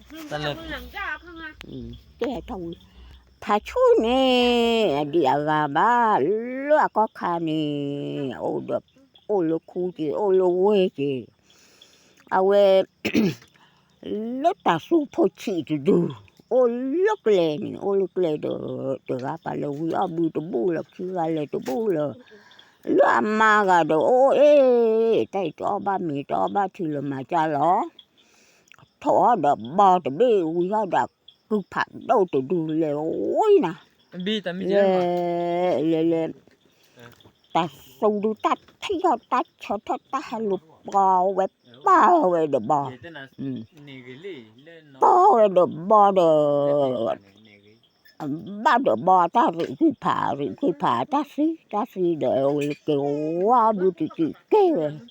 တၢ်လၢ ကဲထီၣ်ဝံၤ ဖးဆူၣ်န့ၣ် အဒံးအဂၤဘၣ် လၢအကီၢ်ခါန့ၣ် အိၣ်ဒီး အိၣ်လၢခူက့ၤ အိၣ်လၢဝ့ၢ်က့ၤ အဝဲ လၢတၢ်သူဖိဆံးတဒု အိၣ်လၢကျဲန့ၣ် အိၣ်လၢကျဲဒီး တဂၤပာ်လဲၤဝံအီၣ်ဘုတဘူၣ်လၢ ခံဂၤလဲၤတဘူၣ်လၢ လၢအမါဂၤဒီး အိၣ်အ့ၣ် တၢ်အံၤတအီၣ်ဘၣ်မ့ၤ တအီၣ်ဘၣ်ထံလၢမၤကၢ်လီၤ ထီၣ်အီၣ်ဒီးဘီတဘ့ၣ် ဝံအီၣ်ဒီးကုဖးဒိၣ်တဒု လဲၤဝံနၤ လဲၤ လဲၤ လဲၤ တၢ်သူဒု တၢ်ထံၣ်ထီၣ် တၢ်ဆၢထီၣ် တၢ်ဟဲလူၤပီဝဲ ပၢ်ဝဲဒီးဘီ ပၢ်ဝဲဒီးဘီဒီး ဘၣ်ဒီးဘီ တၢ်ရံးကွံာ်ဖး ရံးကွံာ်ဖး တၢ်သံ တၢ်သံဒီး ဝဲက့ၤဝါဘုတက့ၤက့ၤဝဲ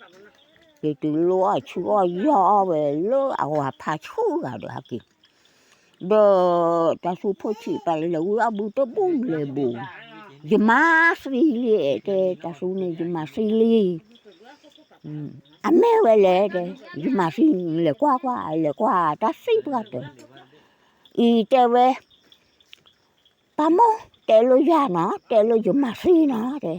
က့ၤတုၤလၢအီၣ်ဆူအီၣ်ယီၢ်အီၣ်ဝဲ လၢအဝၤဖးဆူၣ်ဂၤဒီးဟဲက့ၤ ဒီး တၢ်သူဖိဆံးပာ်လဲၤဝံအီၣ်ဘုတဘူၣ်လဲၤဘူး ယမၤသံလံ တဲ တၢ်သူန့ၣ် ယမၤသံလံ အမ့ၢ်ဝဲလဲၣ် တဲ ယမၤသံ လဲၤကွၢ်ကွၢ် လဲၤကွၢ် တၢ်သံပှၢ်တၢၢ် အံၤတဲဝဲ ပၢ်မိၢ် တဲလၢယၤနီၤ တဲလၢယမၤသံနီၤ တဲ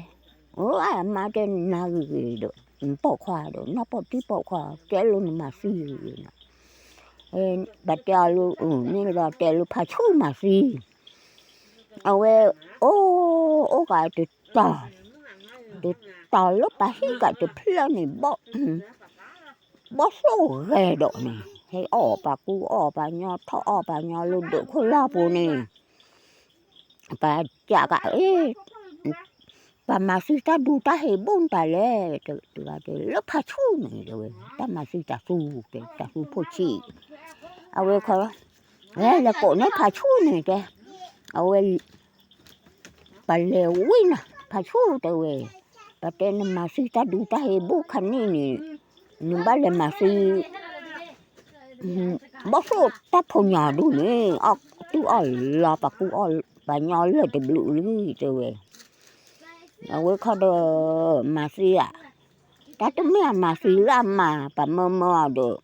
အိ အမါတဲ နၤဂ့ၤဂ့ၤဒီး ပိာ်ခွါဒီး နီၢ်ပိာ်တံၢ်ပိာ်ခွါ တဲလၢနမၤသံဂ့ၤဂ့ၤနီၤ ပတဲအီၤလၢ န့ၣ်ဒီးတဲလၢဖးဆူၣ်မၤသံ အဝဲ အိၣ် အိၣ်ကးတတီၤ တတီၤလၢပှၤဟံၣ်ကးတဖျၢၣ်န့ၣ် ဘီၣ်သိၣ်ဂဲၤဒီးန့ၣ် ဟဲအီၣ်ပှၤကူအီၣ်ပှၤညီ ထီၣ်အီၣ်ပှၤညီလၢဒၢးခိၣ်လီၢ်ပူၤန့ၣ် ပှၤကးကး အ့ ပှၤမၤသံတၢ်ဒူတၢ်ဟ့ၣ်ဘူၣ်တၢ်လဲၣ် တဂၤတဲ လၢဖးဆူၣ်န့ၣ် တဲဝဲ တၢ်မၤသံတၢ်သူ တဲ တၢ်သူဖိဆံး အဝဲခီ လဲၤကိးန့ၢ်ဖးဆူၣ်န့ၣ် တဲ အဝဲ ပလဲၤဝံနၤ ဖးဆူၣ် တဲဝဲ ပတဲနမၤသံတၢ်ဒူတၢ်ဟ့ၣ်ဘူၣ်ခါန့ၣ်န့ၣ် နဘၣ်လဲၤမၤသံ ဘီၣ်သိၣ်တၢ်ဖိညၣ်ဒူန့ၣ် အီၣ်တူၢ်အီၣ်လီၤ ပှၤကူအီၣ်ပှၤညီလၢတဘျုးလံ တဲဝဲ အဝဲခီဒီး မၤသံဧါ တၢ်တမ့ၢ်အမၤသံလၢအမၤ ပှၤမၢမၢအီၤဒီး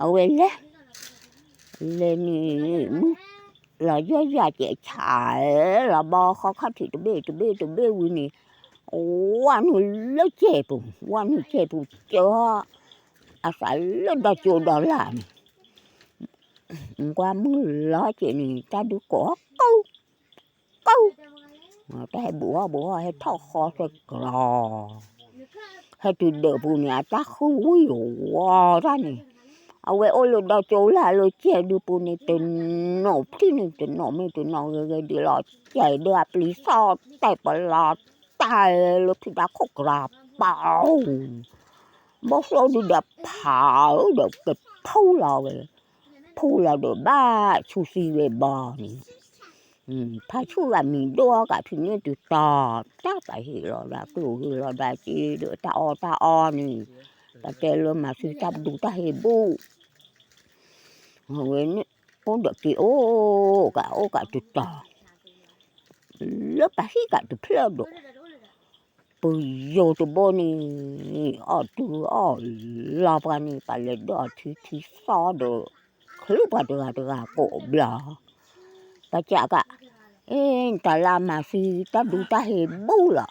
အဝဲလဲၤ လဲၤန့ၣ် မုၢ်လီၤယီၢ်ယၤကဲးဆး လီၤဘီဃီခီၣ်ထံးတဘ့ၣ်တဘ့ၣ်တဘ့ၣ်ဝံၤန့ၣ် ဝါနုာ်လၢကဲးပူၤ ဝါနုာ်ကဲးပူၤ ကၢ အသးလၢဒီကၠိဒီလၢ်န့ၣ် ကွၢ်မုၢ်လီၤကဲးန့ၣ် တၢ်ဒုးကိး ကိး ကိး တၢ်ဟဲဘူးအီၣ်ဘူးအီၣ် ဟဲထီၣ်ဃီသဲကလီၤ ဟဲတုၤဒၢးပူၤန့ၣ် အတၢ်ဃုဝံၣ်ဝီၤတၢ်န့ၣ် အဝဲအိၣ်လၢဒီကၠိလၢ်လၢကဲးဒုးပူၤန့ၣ် တနီၤဖျံၣ်န့ၣ် တနီၤမ့ၢ်တနီၤဂ့ၤဂ့ၤဒ်လီၤ ကဲးဒုးအပျံၤသီၣ်တဲာ်ပလီၤတၢ်လၢဖံးတၢ်ခိၣ်ကလၤပီၤ ဘီၣ်သိၣ်ဒုးဒီးဖးဧၢဒီးကဖူလီၤဝဲ ဖူလီၤဒီးဘၣ်ဆူသံဝဲဘီန့ၣ် ဖးဆူၣ်ဂၤမံၤဒိၣ်အီၣ်ကးဖံးန့ၢ်တုၤတီၤ တၢ်ပာ်ဟ့ၣ်လီၤဒၣ်ကျိၣ်ဟ့ၣ်လီၤဒၣ်က့ဒီးတၢ်အီၣ်တၢ်အီန့ၣ် ပတဲလၢမၤသံတၢ်ဒူတၢ်ဟ့ၣ်ဘူၣ် အဝဲန့ၣ် အိၣ်ဒီးက့ၤအိၣ်ကးအိၣ်ကးတုၤတီၤ လၢပှၤဟံၣ်ကးတဖျၢၣ်ဒီး ပယိၤတဘိန့ၣ် အီၣ်တုၤအီၣ်လီၤပှၤန့ၣ် ပှၤလဲၤဒိးအီၤထံထံသီဒီး ချုးပှၤတဂၤတဂၤကိးဘျီ ပှၤကးကး အ့ တၢ်လၢအမၤသံတၢ်ဒူတၢ်ဟ့ၣ်ဘူၣ်လီၤ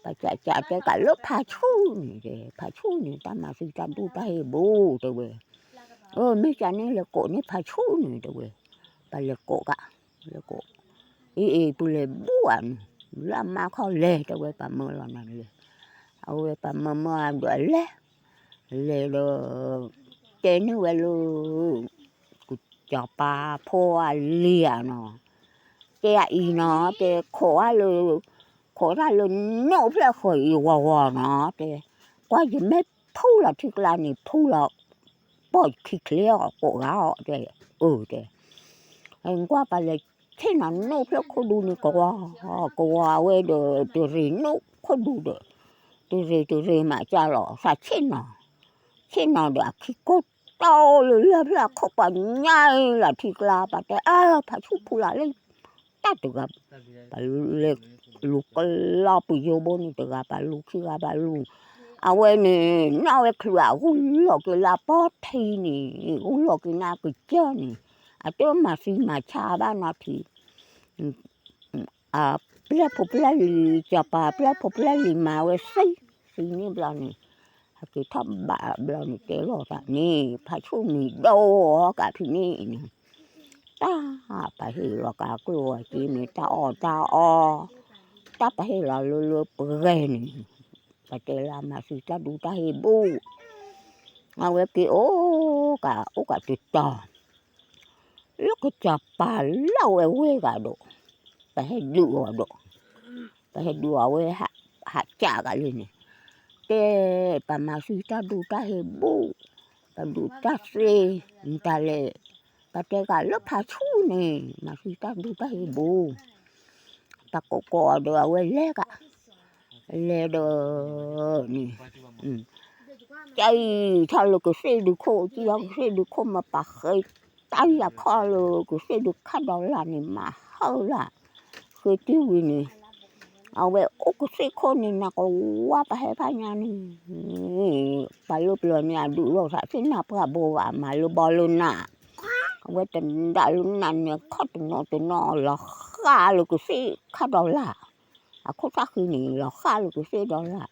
ပှၤကးကးတဲကးလၢဖးဆူၣ်န့ၣ် ဖးဆူၣ်န့ၣ် တၢ်မၤသံတၢ်ဒူတၢ်ဟ့ၣ်ဘူၣ်တဲဝဲ အၢ မ့ၢ်ကန့ၣ်လဲၤကိးန့ၢ်ဖးဆူၣ်န့ၣ်တဲဝဲ ပှၤလဲၤကိးကး လဲၤကိး အ့ အ့ ပုၢ်လဲၤဘူၣ်ဧါန့ၣ် လၢအမါခီလဲၤတဲဝဲ ပှၤမၢလီၤနၤလဲၤ အဝဲပှၤမၢမၢအဒိးလဲၤ လဲၤဒီး တဲန့ၢ်ဝဲလၢ ကစီၤပၤဖိအလံၤဧါနီၤ တဲအအံၤနီၤ တဲခိးအီၤလၢ ခိးတၢ်လၢနိၣ်ဖျၢၣ်ဃီၤအံၤဝီၤဝီၤနီၤ တဲ ကွၢ်ယမ့ၢ်ဖူလီၤထံကျါန့ၣ် ဖူလီၤ ပိာ်ခံချ့အီၤ ကိးဂၤအီၤ တဲ အၢ တဲ ကွၢ်ပှၤလဲၤဆ့ၣ်နီၤနိၣ်ဖျၢၣ်ခိၣ်ဒူန့ၣ် ကဝီၤ ကဝီၤဝဲဒီး တရ့းနိၣ်ခိၣ်ဒူဒီး တရ့းတရ့းမးကၢ်လီၤ သးဆ့ၣ်နီၤ ဆ့ၣ်နီၤဒီးအခံကိၢ်တီလၢလၢၢ်ဖျၢၣ်အခိၣ်ပှၤညါလီၤထံကျါ ပှၤတဲအၢ ဖးဆူၣ်ဖူလီၤလၢ တၢ်တဂၤ ပှၤလဲၤလူၤကလီပယိၤဘိန့ၣ်တဂၤ ပှၤလူၤခံဂၤ ပှၤလူၤ အဝဲန့ၣ် နီၢ်ဝဲချုးအဂုၢ်လီၤက့ၤလၢအပီၢ်ထံန့ၣ်, ဂုၢ်လီၤက့ၤန့ၢ်အကစၢၢ်န့ၣ်, အတမၤသံမၤဆါဘၣ်နီၢ်ထံ, ပျဲၢ်ဖိပျဲၢ်လံၤ စီၤပၤပျဲၢ်ဖိပျဲၢ်လံၤမၤဝဲသံ, သံန့ၣ်ဘျီန့ၣ်, ဟဲက့ၤထီၣ်ဘးဘျီန့ၣ် တဲလိာ်သးန့ၣ် ဖါဆူၣ်မံၤဒိၣ်အီၤကးဖံးန့ၣ်န့ၣ်, တၢ်ပဟ့ၣ်လီၤကးကျိၣ်အီၤက့ၤန့ၣ် တၢ်အီၣ်တၢ်အီ, တၢ်ပဟ့ၣ်လီၤလၢလၢပဂဲၤန့ၣ်, ပတဲလၢမၤသံတၢ်ဒူတၢ်ဟ့ၣ်ဘူၣ်, အဝဲက့ၤအိၣ်ကးအိၣ်ကးတတီၤ လၢကစီၤပၤလၢအဝဲဝ့ၢ်ဂၤဒီး, ပဟဲဒုးအီၤဒီး, ပဟဲဒုးအီၤဝဲ, ဟးကးကးလံန့ၣ်, တဲ, ပမၤသံတၢ်ဒူတၢ်ဟ့ၣ်ဘူၣ်, ပဒုးတၢ်သ့, မတၤလဲၣ်, ပတဲကးလၢဖါဆူၣ်န့ၣ် မၤသံတၢ်ဒူတၢ်ဟ့ၣ်ဘူၣ်, ပကိးကိးအီၤဒီးအဝဲလဲၤကး, လဲၤဒီး, န့ၣ် ကဲအံၤထီၣ်လၢကသ့ၣ်ဒုခိၣ်, ကံထီၣ်ကသ့ၣ်ဒုခိၣ်မ့ၢ်ပာ်ဃဲ, တၢ်ယၤခီလၢကသ့ၣ်ဒုခးဒီးလၢ်န့ၣ် မၤဟၢလၢ်, ဃ့တုၤဝံၤန့ၣ်, အဝဲအိၣ်ကသ့ၣ်ခိၣ်န့ၣ် နကဝါပဟဲဖးညါန့ၣ်, ပှၤလၢပျၢၤန့ၣ် အဒုးလိာ်သးသ့ၣ်နၢ်ပှၢ်ဘိဘၣ် မၤလၢဘီလၢနး, အဝဲတဒၣ်လၢနးန့ၣ် ခီၣ်တနီၤတနီၤ လီၤဃးလၢကသ့ၣ်ခးဒီးလၢ်, အခိၣ်သၣ်ဃံန့ၣ် လီၤဃးလၢကသ့ၣ်ဒီးလၢ်,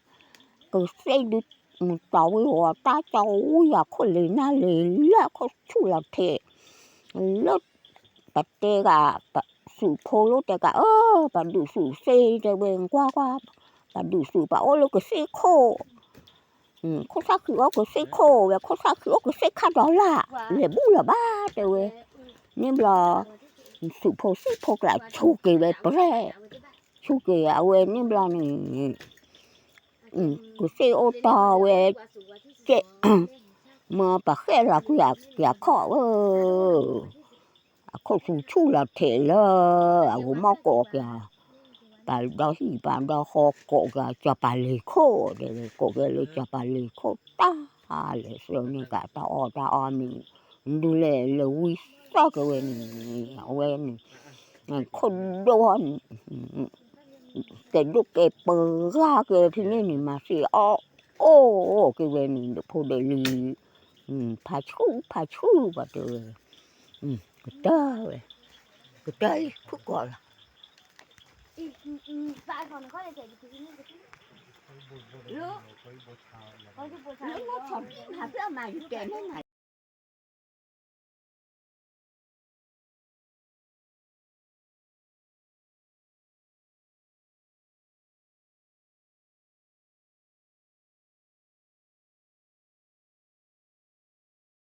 ကသ့ၣ်ဒု, မတီၤဝံၤဝီၤတၢ်ကၠီဝံၤအခိၣ်လ့ၤနၢ်လ့ၤလၢခိၣ်ဆူၣ်လီၤထဲး, လၢ, ပတဲဂၤ, သုးဖိလၢတဲဂၤ, အၢ, ပဒုးသုးသ့တဲဝဲကွၢ်ကွၢ်, ပဒုးသုးပအိၣ်လၢကသ့ၣ်ခိၣ်, ခိၣ်သၣ်ဃံအိၣ်ကသ့ၣ်ခိၣ်ဝဲ ခိၣ်သၣ်ဃံအိၣ်ကသ့ၣ်ခးဒီးလၢ်, လဲၤဘူၣ်လီၤဘၣ်တဲဝဲ, န့ၣ်ဘျီ, သုးဖိသံၣ်ဖိကျးဆူၣ်က့ၤဝဲပြဲၢ်, ဆူၣ်က့ၤအဝဲန့ၣ်ဘျီန့ၣ် ကသ့ၣ်အိၣ်တီဝဲ, ကဲ, မ့ၢ်ပဃဲလီၤကွံာ်အခီၣ်ဧၢ, အခိၣ်ဆူၣ်ဆူၣ်လီၤထဲးလၢအဂီၢ်မီၢ်ကိးက့ၤ, ပဒီဟံၣ်ပဒီဃီကိးက့ၤစီၤပၤလ့ၤခိၣ်, တဲဝဲကိးက့ၤလၢစီၤပၤလ့ၤခိၣ်တၢ်, လဲၤဆှၢန့ၢ်က့ၤတၢ်အီၣ်တၢ်အီမ့ၢ်, ဒုးလဲၤလဲၤဝံသီၣ်က့ၤဝဲန့ၣ်, အဝဲန့ၣ်, ခိၣ်ဒိၣ်န့ၣ် ကဲဒိၣ်ကဲပှၢ်က့ၤဖဲန့ၣ်န့ၣ် မၤသံအီၣ်အိၣ်က့ၤဝဲန့ၣ် ဒီးဖိဒီးလံၤ, ဖါဆူၣ်ဖါဆူၣ်ပှၤတဲဝဲ, ကတၢၢ်ဝဲ, ကတၢၢ်အံၤဖုၣ်ကိာ်လီၤ, လၢမီၢ်ဆီၣ်ဒံၣ်မၤဖျၢၣ်မၤယတဲန့ၣ်မၤ